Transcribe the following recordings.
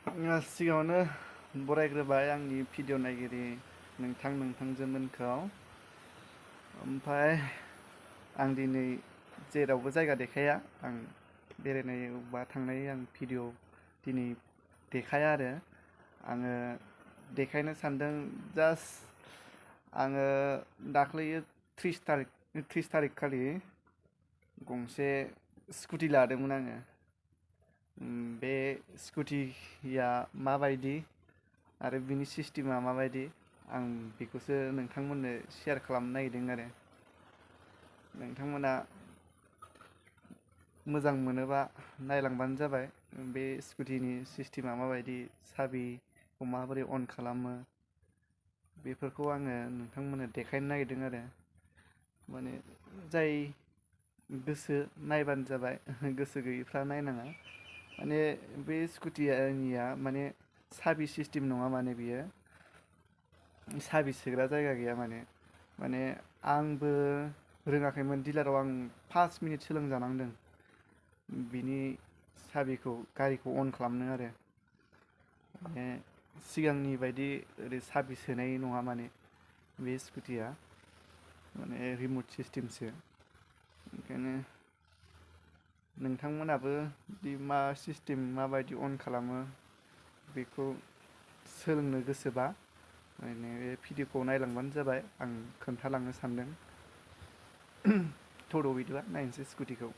सिगाङावनो बरायग्रोबाय आंनि भिडिअ नायगिरि नोंथांजोमोनखौ। ओमफ्राय आं दिनै जेरावबो जायगा देखाया, आं बेरायनाय बा थांनाय आं भिडिअ दिनै देखाया आरो आङो देखायनो सानदों जास्ट आङो दाख्लैयो 30 थारिख खालि गंसे स्कुटि लादोंमोन आङो। बे स्कुटिया माबायदि आरो बिनि सिस्टेमा माबायदि आं बेखौसो नोंथांमोननो शेयार खालामनो नागिरदों आरो नोंथांमोना मोजां मोनोबा नायलांबानो जाबाय। बे स्कुटिनि सिस्टेमा माबायदि, साबिखौ माबोरै अन खालामो, बेफोरखौ आङो नोंथांमोननो देखायनो नागिरदों आरो माने जाय गोसो नायबानो जाबाय, गोसो गैयैफ्रा नायनाङा। माने बे स्कुटियानिया माने साबि सिस्टेम नङा, माने बियो साबि सोग्रा जायगा गैया। माने आंबो रोङाखैमोन डिलाराव आं 5 मिनिट सोलोंजानांदों बिनि साबिखौ गारिखौ अन खालामनो आरो माने सिगांनि बायदि ओरै साबि सोनाय नङा माने बे स्कुटिया माने रिमट सिस्टेमसो। ओंखायनो नोंथांमोनाबो बे मा सिस्टेम माबायदि अन खालामो बेखौ सोलोंनो गोसोबा माने बे भिडिअखौ नायलांबानो जाबाय, आं खोन्थालांनो सानदों। थद' बिदिबा नायनोसै स्कुटिखौ।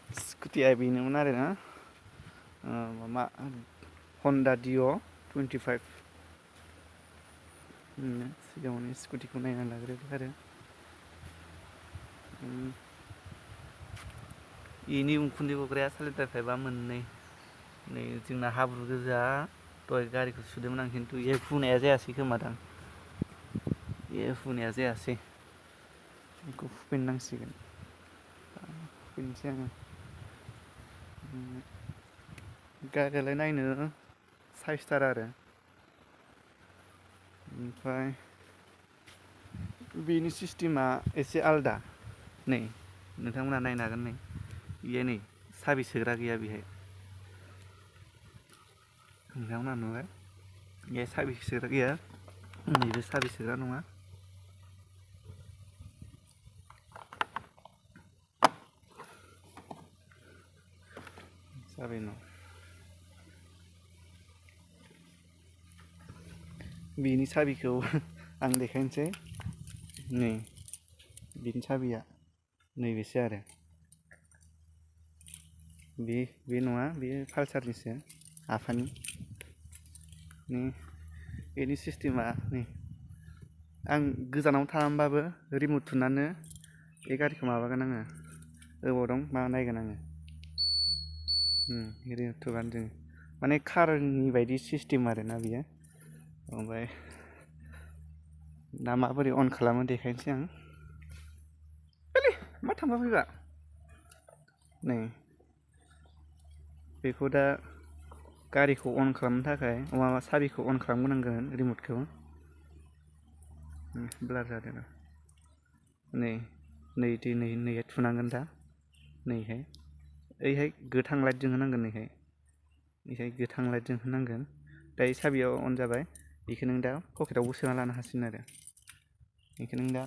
स्कुटिया बेनोमोन आरो ना माबा हन्डा डिअ 25। सिगाङावनो स्कुटिखौ नायना लाग्रोदो आरो इनि उखुन्दै गग्राया सालायबाय थाबा मोननै नै जोंना हाब्रु गोजा। दहाय गारिखौ सुदोंमोन आं, खिन्थु ए हुनाया जायासै खोमादां, ए हुनाया जायासै, बेखौ हुफिननांसिगोन। हुफिनसै आङो। गारियालाय नायनो साइसथार आरो ओमफ्राय बेनि सिस्टेमा एसे आलदा। नै नोंथांमोनहा नायनो हागोन, नै बेयो नै साबि सोग्रा गैया बेहाय। नोंथांमोनहा नुबाय, बेहाय साबि सोग्रा गैया, नैबे साबि सोग्रा नङा। साबि न' बिनि साबिखौ आं देखायनोसै। नै बिनि साबिया नैबेसो आरो बे नङा, बेयो पालसारनिसो आफानि। बेनि सिस्टेमा नै आं गोजानाव थानानैबाबो रिमट थुनानै बे गारिखौ माबागोन आङो, अबाव दं मा नायगोन आङो। रिमट थुबानो जों माने कारनि बायदि सिस्टेम आरोना बियो। ओमफ्राय दा माबोरै अन खालामो देखायनोसै आं। मा थांफा फैखो? नै बेखौ दा गारिखौ अन खालामनो थाखाय माबा साबिखौ अन खालामग्रोनांगोन, रिमटखौ। ब्लार जादों। नैहाय थुनांगोन दा, नैहाय ओइहाय गोथां लाइट जोंहोनांगोन, नैहाय गोथां लाइट जोंहोनांगोन। दायो साबियाव अन जाबाय, बेखौ नों दा पकेटावबो सोना लानो हासिगोन आरो बेखौ नों दा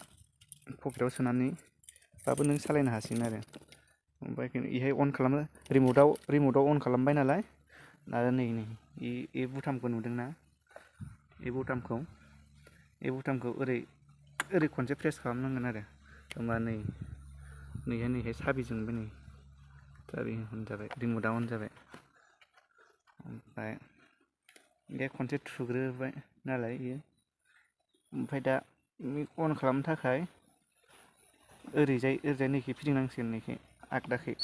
पकेटाव सोनानैबाबो नों सालायनो हासिगोन आरो ओमफ्राय बेहाय अन खालामो, रिमटआव अन खालामबाय नालाय। आरो नै ए बुटामखौ नुदोंना, ए बुटामखौ ओरै खनसे प्रेस खालामनांगोन आरो होमबा नैहाय साबिजोंबो नै साबि अन जाबाय, रिमटआ अन जाबाय। ओमफ्राय बे खनसे थुग्रोबाय नालाय बेयो, ओमफ्राय दा अन खालामनो थाखाय ओरैजाय नैखै फिदिंनांसिगोन, नैखै आगदाखै।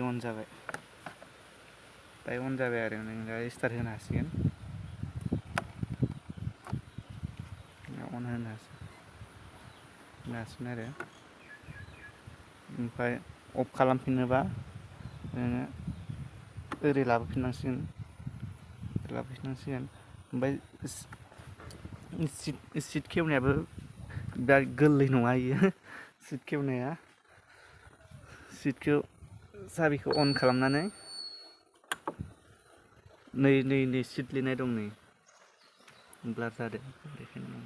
अन जाबाय, दायो अन जाबाय आरो नों दा स्टार्ट होनो हासिगोन। अन होनो हासिगोन आरो ओमफ्राय अफ खालामफिननोबा नोङो ओरै लाबोफिननांसिगोन। ओमफ्राय सिट खेवनायाबो बिराद गोरलै नङा इयो सिट खेवनाया। सिटखौ साबिखौ अन खालामनानै नै सिट लिरनाय दं नै ब्लार जादों बेखायनो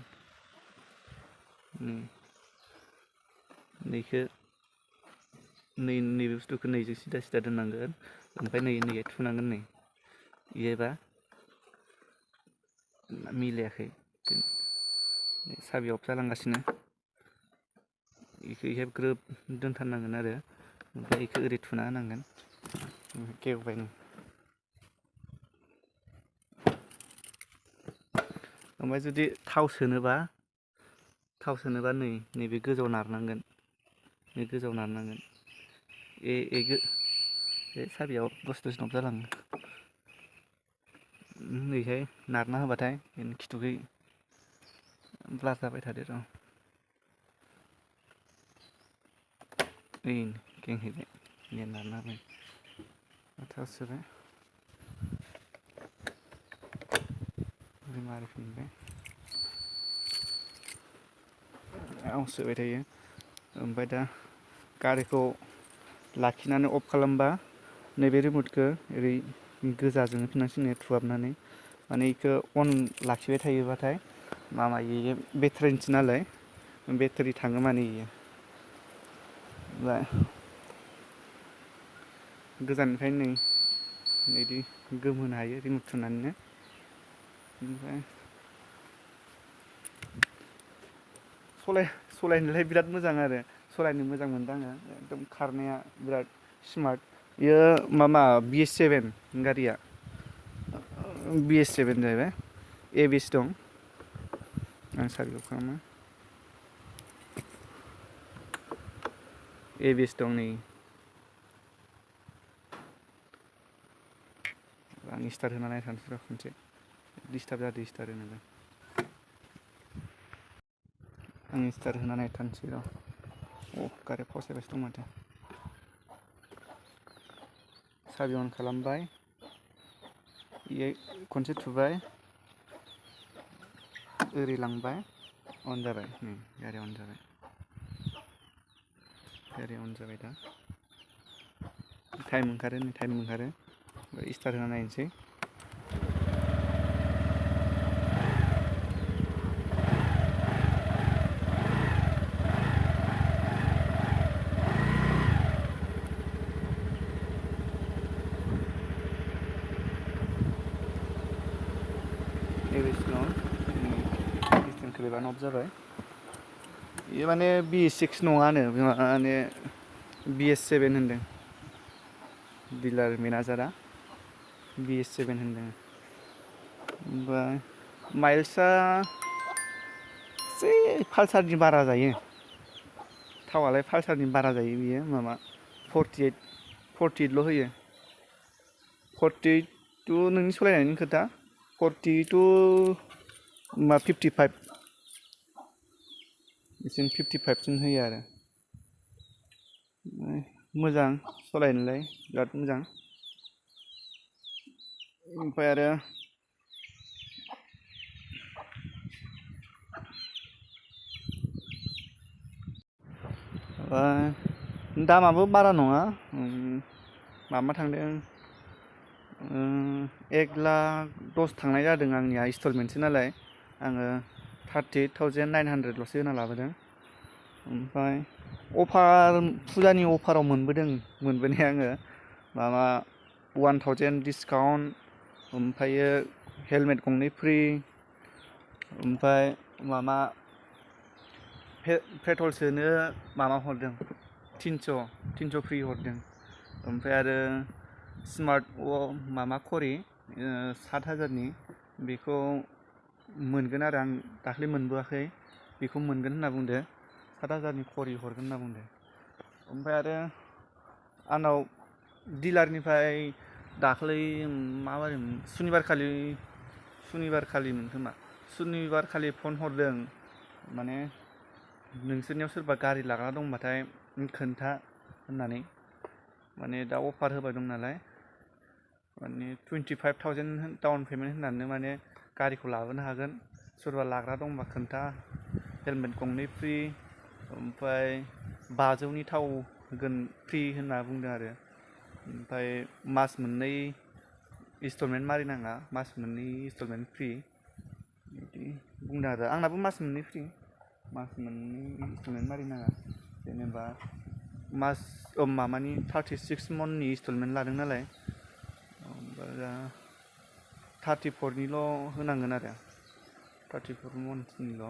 नैखो नैबे बुस्थुखौ नैजों सिदा सिदा दोननांगोन ओमफ्राय नैया थुनांगोन नै इयोबा मिलायाखै साबिया अफ जालांगासिनो इखो ग्रोब दोनथारनांगोन आरो ओमफ्राय इखो ओरै थुना होनांगोन गेवबाय नों। ओमफ्राय जुदि थाव सोनोबा नैबे गोजौआव नारनांगोन बे गोजौआव नारनांगोन बे साबियाव दसे अफ जालाङो। नैहाय नारना होबाथाय खिथुखै ब्लार जाबाय थादो र'। गेंहैबाय नारना होबाय थाव सोबाय मारिफिनबाय सोबाय थायो ओमफ्राय दा गारिखौ लाखिनानै अफ खालामबा नैबे रिमटखौ ओरै गोजाजों होफिननांसिगोन थुहाबनानै माने इखौ अन लाखिबाय थायोबाथाय माबायो बेटारिनिसो नालाय बेटारि थाङो माने इयो गोजाननिफ्राय नै बिदि गोमहोनो हायो रिमट थुनानैनो ओमफ्राय सलायनोलाय बिराद मोजां आरो सलायनो मोजां मोनदों आङो एकदम खारनाया बिराद स्मार्ट बेयो BS7 गारिया BS7 जाहैबाय ABS दं। आं साबिखौ खालामो ABS दं नै आं स्टार्ट होना नायथारनोसै र' खनसे डिस्टार्ब जादों स्टार्ट होनोबो आं स्टार्ट होना नायथारनोसै र'। गारिया फावसायगासिनो दं माथो साबि अन खालामबाय खनसे थुबाय ओरै लांबाय अन जाबाय नै गारिया अन जाबाय दा टाइम ओंखारो स्टार्ट होना नायनोसै ABS दं अफ जाबाय बेयो माने BS6 नङानो माने BS7 होनदों डिलार मेनेजारा BS7 होनदों ओमफ्राय माइल्सआ पालसारनि बारा जायो थावालाय पालसारनि बारा जायो बियो 48ल' होयो 48 नोंनि सालायनायनि खोथा 40 to 55 बिसिम 55सिम होयो आरो मोजां सालायनोलाय बिराद मोजां ओमफ्राय आरो दामाबो बारा नङा थांदों 1,10,000 थांनाय जादों आंनिया इनस्टलमेन्टसो नालाय आङो 38,900ल'सो होना लाबोदों ओमफ्राय फुजानि अफाराव मोनबोनाया आङो 1,000 डिसकाउन्ट ओमफ्रायो हेलमेट गंनै फ्रि ओमफ्राय पेट्रल सोनो हरदों 300 फ्रि हरदों ओमफ्राय आरो स्मार्ट घरि 7,000नि बेखौ मोनगोन आरो आं दाख्लै मोनबोआखै बेखौ मोनगोन होनना बुंदो 7,000नि घरि हरगोन होनना बुंदो ओमफ्राय आरो आंनाव डिलारनिफ्राय दाख्लै सुनिबारखालि फन हरदों माने नोंसोरनियाव सोरबा गारि लाग्रा दंबाथाय खोन्था होननानै माने दा अफार होबाय दं नालाय माने 25,000 डाउन पेमेन्ट होनानै माने गारिखौ लाबोनो हागोन सोरबा लाग्रा दंबा खोन्था हेलमेट गंनै फ्रि, ओमफ्राय 500नि थाव होगोन फ्रि होनना बुंदों आरो। ओमफ्राय मास मोननै इन्सटलमेन्ट मारिनाङा, मास मोननै इन्सटलमेन्ट फ्रि बिदि बुंदों आरो। आंनाबो मास मोननै फ्रि, मास मोननै इन्सटलमेन्ट मारिनाङा। जेनेबा माबानि 36 मननि इन्सटलमेन्ट लादों नालाय, ओमफ्राय 34निल' होनांगोन आरो। 34 मन्थनिल'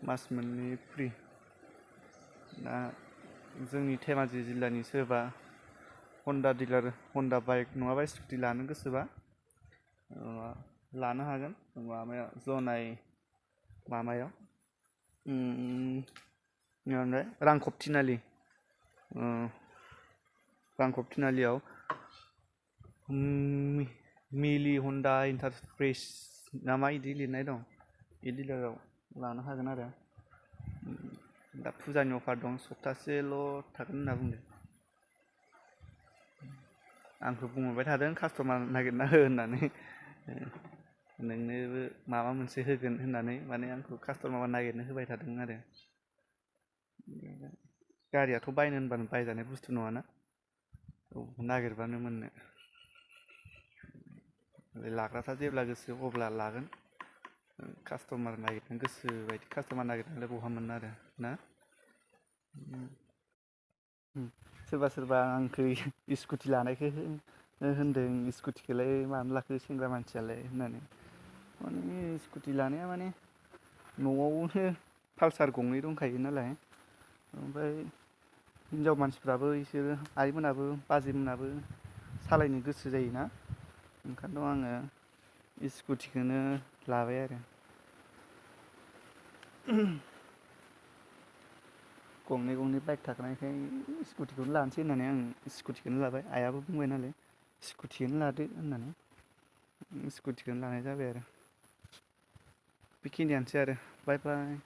मास मोननै फ्रि। दा जोंनि धेमाजि जिल्लानि सोरबा हन्डा डिलार, हन्डा बाइक नङाबा स्कुटि लानो गोसोबा लानो हागोन। माबायाव जनाय माबायाव रांखब थिनालि, रांखब थिनालियाव मिलि हन्डा इन्टारप्राइज ना मा इदि लिरनाय दं, बे डिलाराव लानो हागोन आरो। दा फुजानि अफार दं, सप्तासेल' थागोन होनना बुंदों। आंखौ बुंहरबाय थादों कास्टमार नागिरना हो होननानै, नोंनोबो माबा मोनसे होगोन होननानै, माने आंखौ कास्टमार नागिरनो होबाय थादों आरो। गारियाथ' बायनो होनबानो बायजानाय बुस्थु नङाना, नागिरबानो मोननो। लाग्राफ्रा जेब्ला गोसो अब्ला लागोन, कास्टमार नागिरनो गोसो बायदि कास्टमार नागिरनानैलाय बहा मोननो आरो ना। सोरबा सोरबा आंखौ स्कुटि लानायखौ होनदों, स्कुटिखौलाय मानो लाखो सेंग्रा मानसियालाय होननानै। माने स्कुटि लानाया माने न'आवनो पालसार गंनै दंखायो नालाय, ओमफ्राय हिनजाव मानसिफ्राबो बिसोरो आइमोनाबो बाजैमोनाबो सालायनो गोसो जायोना, ओंखायनोथ' आङो स्कुटिखौनो लाबाय आरो। गंनै गंनै बाइक थाखानायखाय स्कुटिखौनो लानोसै होननानै आं स्कुटिखौनो लाबाय। आइयाबो बुंबाय नालाय स्कुटिखौनो लादो होननानै, स्कुटिखौनो लानाय जाबाय आरो। बेखिनियानोसै आरो, बाय बाय।